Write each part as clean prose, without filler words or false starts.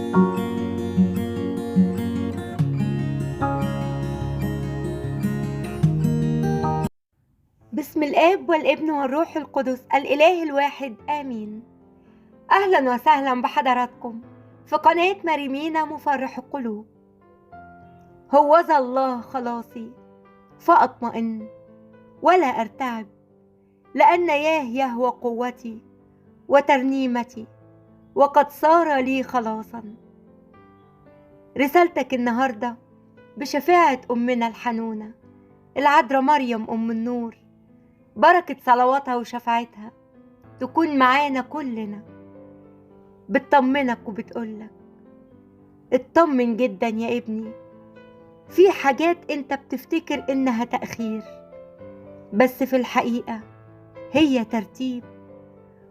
بسم الآب والابن والروح القدس الإله الواحد آمين. أهلا وسهلا بحضراتكم في قناة مريمينا مفرح القلوب. هوذا الله خلاصي فأطمئن ولا أرتعب، لأن ياه يهوى قوتي وترنيمتي وقد صار لي خلاصا. رسالتك النهاردة بشفاعة أمنا الحنونة العذراء مريم أم النور، بركة صلواتها وشفاعتها تكون معانا كلنا. بتطمنك وبتقولك اطمن جدا يا ابني، في حاجات انت بتفتكر انها تأخير، بس في الحقيقة هي ترتيب،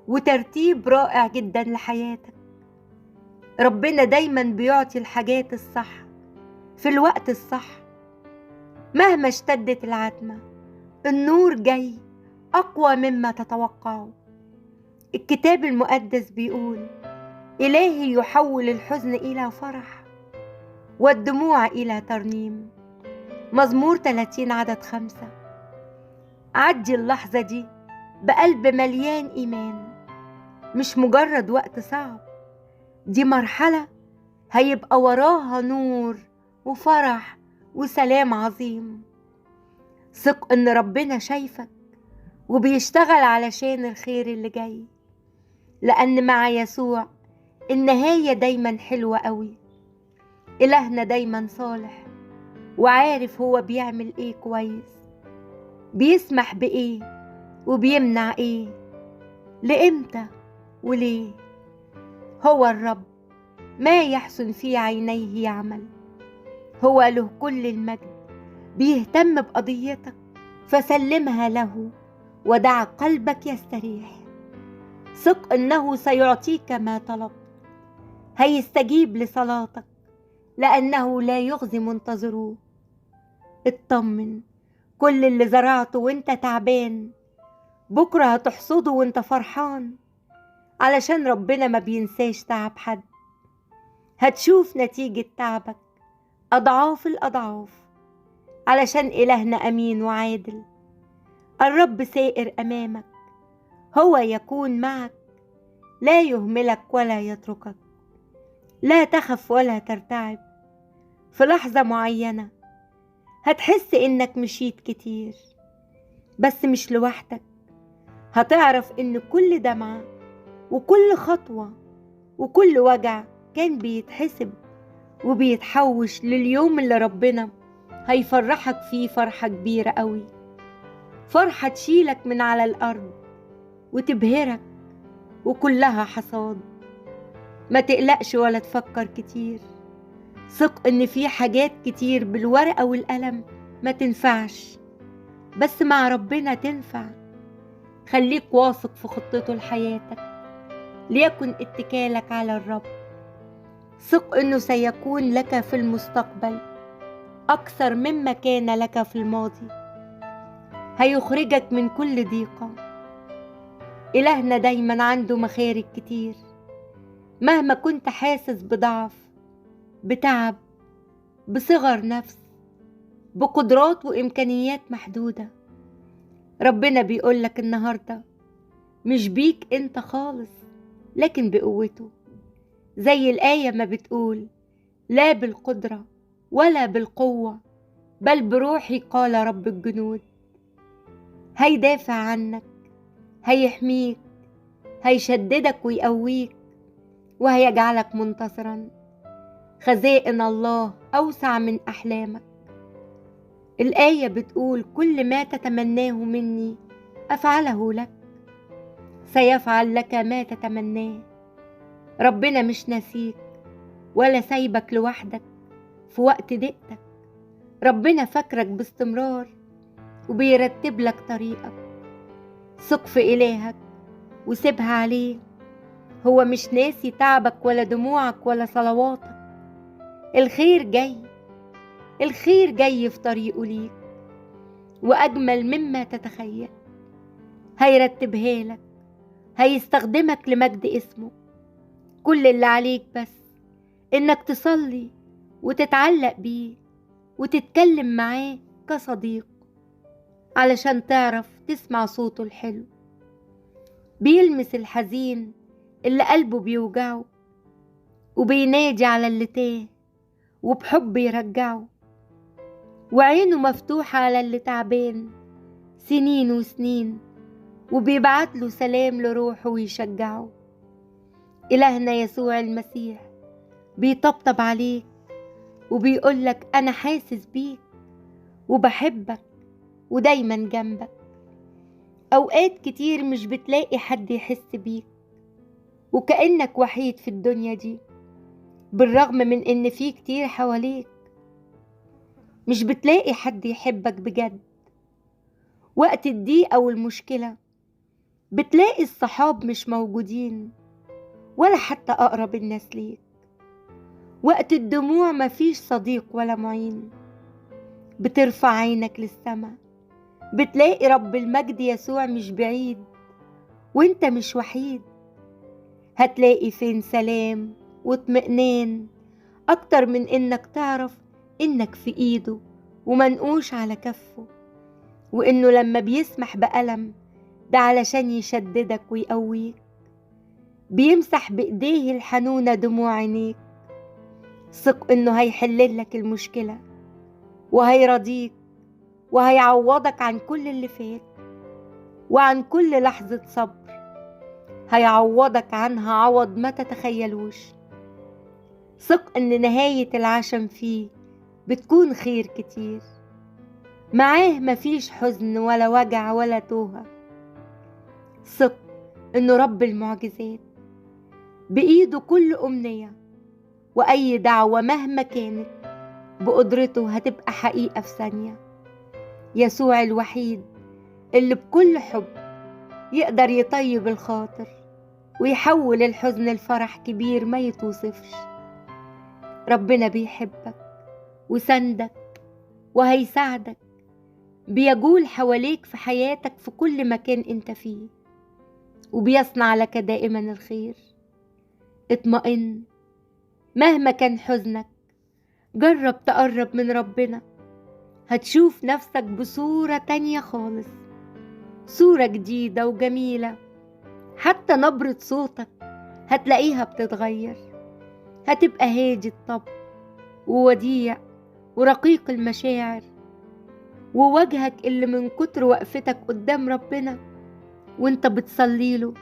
وترتيب رائع جدا لحياتك. ربنا دايما بيعطي الحاجات الصح في الوقت الصح. مهما اشتدت العتمة، النور جاي أقوى مما تتوقعه. الكتاب المقدس بيقول إلهي يحول الحزن إلى فرح والدموع إلى ترنيم. مزمور 30 عدد 5. عدي اللحظة دي بقلب مليان إيمان، مش مجرد وقت صعب، دي مرحلة هيبقى وراها نور وفرح وسلام عظيم. ثق إن ربنا شايفك وبيشتغل علشان الخير اللي جاي، لأن مع يسوع النهاية دايما حلوة قوي. إلهنا دايما صالح وعارف هو بيعمل إيه كويس، بيسمح بإيه وبيمنع إيه، لإمتى وليه. هو الرب ما يحسن في عينيه يعمل، هو له كل المجد، بيهتم بقضيتك فسلمها له ودع قلبك يستريح. ثق إنه سيعطيك ما طلبت، هيستجيب لصلاتك لأنه لا يخزي منتظروه. اطمن، كل اللي زرعته وانت تعبان بكرة هتحصده وانت فرحان، علشان ربنا ما بينساش تعب حد. هتشوف نتيجة تعبك أضعاف الأضعاف، علشان إلهنا أمين وعادل. الرب سائر أمامك، هو يكون معك، لا يهملك ولا يتركك. لا تخف ولا ترتعب. في لحظة معينة هتحس إنك مشيت كتير، بس مش لوحدك. هتعرف إن كل دمعة وكل خطوة وكل وجع كان بيتحسب وبيتحوش لليوم اللي ربنا هيفرحك فيه فرحة كبيرة قوي، فرحة تشيلك من على الأرض وتبهرك وكلها حصاد. ما تقلقش ولا تفكر كتير، ثق إن في حاجات كتير بالورقة والقلم ما تنفعش، بس مع ربنا تنفع. خليك واثق في خطته لحياتك، ليكن اتكالك على الرب. ثق إنه سيكون لك في المستقبل أكثر مما كان لك في الماضي، هيخرجك من كل ضيقة. إلهنا دايما عنده مخارج كتير. مهما كنت حاسس بضعف، بتعب، بصغر نفس، بقدرات وإمكانيات محدودة، ربنا بيقولك النهاردة مش بيك انت خالص، لكن بقوته. زي الآية ما بتقول لا بالقدرة ولا بالقوة بل بروحي قال رب الجنود. هيدافع عنك، هيحميك، هيشددك ويقويك، وهيجعلك منتصرا. خزائن الله أوسع من أحلامك. الآية بتقول كل ما تتمناه مني أفعله لك، سيفعل لك ما تتمناه. ربنا مش ناسيك ولا سايبك لوحدك في وقت ضيقتك. ربنا فاكرك باستمرار وبيرتب لك طريقك. ثق في إلهك وسيبها عليه، هو مش ناسي تعبك ولا دموعك ولا صلواتك. الخير جاي، الخير جاي في طريقه ليك، وأجمل مما تتخيل. هيرتبها لك، هيستخدمك لمجد اسمه. كل اللي عليك بس إنك تصلي وتتعلق بيه وتتكلم معاه كصديق علشان تعرف تسمع صوته الحلو. بيلمس الحزين اللي قلبه بيوجعه، وبينادي على اللي تاه وبحب يرجعه، وعينه مفتوحة على اللي تعبان سنين وسنين، وبيبعت له سلام لروحه ويشجعه. إلهنا يسوع المسيح بيطبطب عليك وبيقولك أنا حاسس بيك وبحبك ودايما جنبك. أوقات كتير مش بتلاقي حد يحس بيك وكأنك وحيد في الدنيا دي، بالرغم من إن في كتير حواليك. مش بتلاقي حد يحبك بجد. وقت الضيقة والمشكلة بتلاقي الصحاب مش موجودين ولا حتى أقرب الناس ليك. وقت الدموع مفيش صديق ولا معين. بترفع عينك للسما بتلاقي رب المجد يسوع مش بعيد وانت مش وحيد. هتلاقي فين سلام واطمئنان أكتر من إنك تعرف إنك في إيده ومنقوش على كفه، وإنه لما بيسمح بألم ده علشان يشددك ويقويك. بيمسح بإيديه الحنونة دموع عينيك. ثق إنه هيحللك المشكلة وهيرضيك وهيعوضك عن كل اللي فات وعن كل لحظة صبر، هيعوضك عنها عوض ما تتخيلوش. ثق إن نهاية العشم فيه بتكون خير كتير. معاه مفيش حزن ولا وجع ولا توهة. ثق إنه رب المعجزات بإيده كل أمنية، وأي دعوة مهما كانت بقدرته هتبقى حقيقة في ثانية. يسوع الوحيد اللي بكل حب يقدر يطيب الخاطر ويحول الحزن لفرح كبير ما يتوصفش. ربنا بيحبك وسندك وهيساعدك، بيجول حواليك في حياتك في كل مكان انت فيه، وبيصنع لك دائما الخير. اطمئن مهما كان حزنك، جرب تقرب من ربنا، هتشوف نفسك بصورة تانية خالص، صورة جديدة وجميلة. حتى نبرة صوتك هتلاقيها بتتغير، هتبقى هادي الطبع ووديع ورقيق المشاعر، ووجهك اللي من كتر وقفتك قدام ربنا وانت بتصليله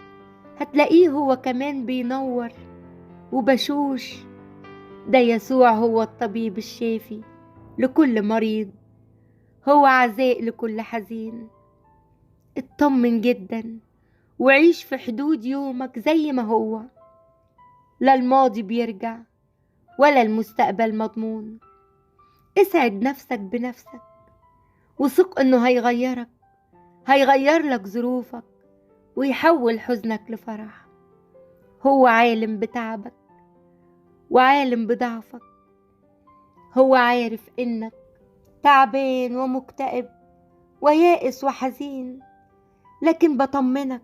هتلاقيه هو كمان بينور وبشوش. ده يسوع هو الطبيب الشافي لكل مريض، هو عزاء لكل حزين. اطمن جدا وعيش في حدود يومك زي ما هو، لا الماضي بيرجع ولا المستقبل مضمون. اسعد نفسك بنفسك وثق انه هيغيرك، هيغير لك ظروفك ويحول حزنك لفرح. هو عالم بتعبك وعالم بضعفك، هو عارف انك تعبان ومكتئب ويائس وحزين، لكن بطمنك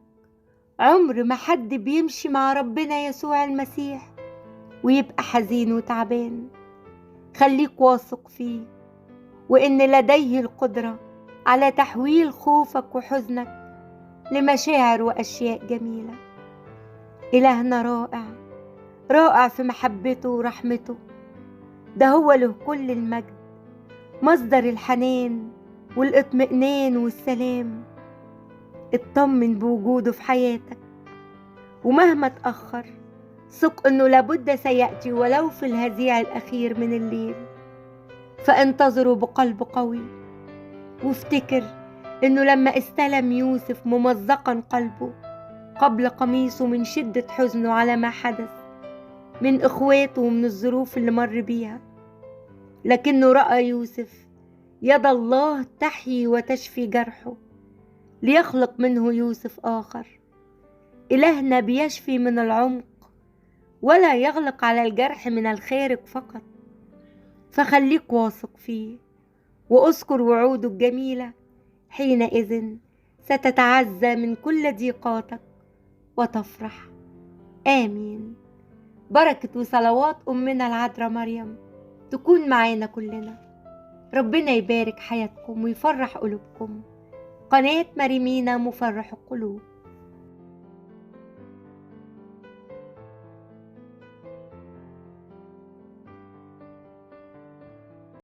عمر ما حد بيمشي مع ربنا يسوع المسيح ويبقى حزين وتعبان. خليك واثق فيه وإن لديه القدرة على تحويل خوفك وحزنك لمشاعر وأشياء جميلة. إلهنا رائع، رائع في محبته ورحمته، ده هو له كل المجد، مصدر الحنان والاطمئنان والسلام. اطمن بوجوده في حياتك، ومهما تأخر ثق انه لابد سيأتي ولو في الهزيع الأخير من الليل. فانتظروا بقلب قوي، وافتكر انه لما استلم يوسف ممزقا قلبه قبل قميصه من شدة حزنه على ما حدث من اخواته ومن الظروف اللي مر بيها، لكنه رأى يوسف يد الله تحيي وتشفي جرحه ليخلق منه يوسف آخر. إلهنا بيشفي من العمق ولا يغلق على الجرح من الخارج فقط. فخليك واثق فيه وأذكر وعوده الجميلة، حينئذ ستتعزى من كل ضيقاتك وتفرح. آمين. بركة وصلوات أمنا العذراء مريم تكون معانا كلنا. ربنا يبارك حياتكم ويفرح قلوبكم. قناة مريمينا مفرح القلوب.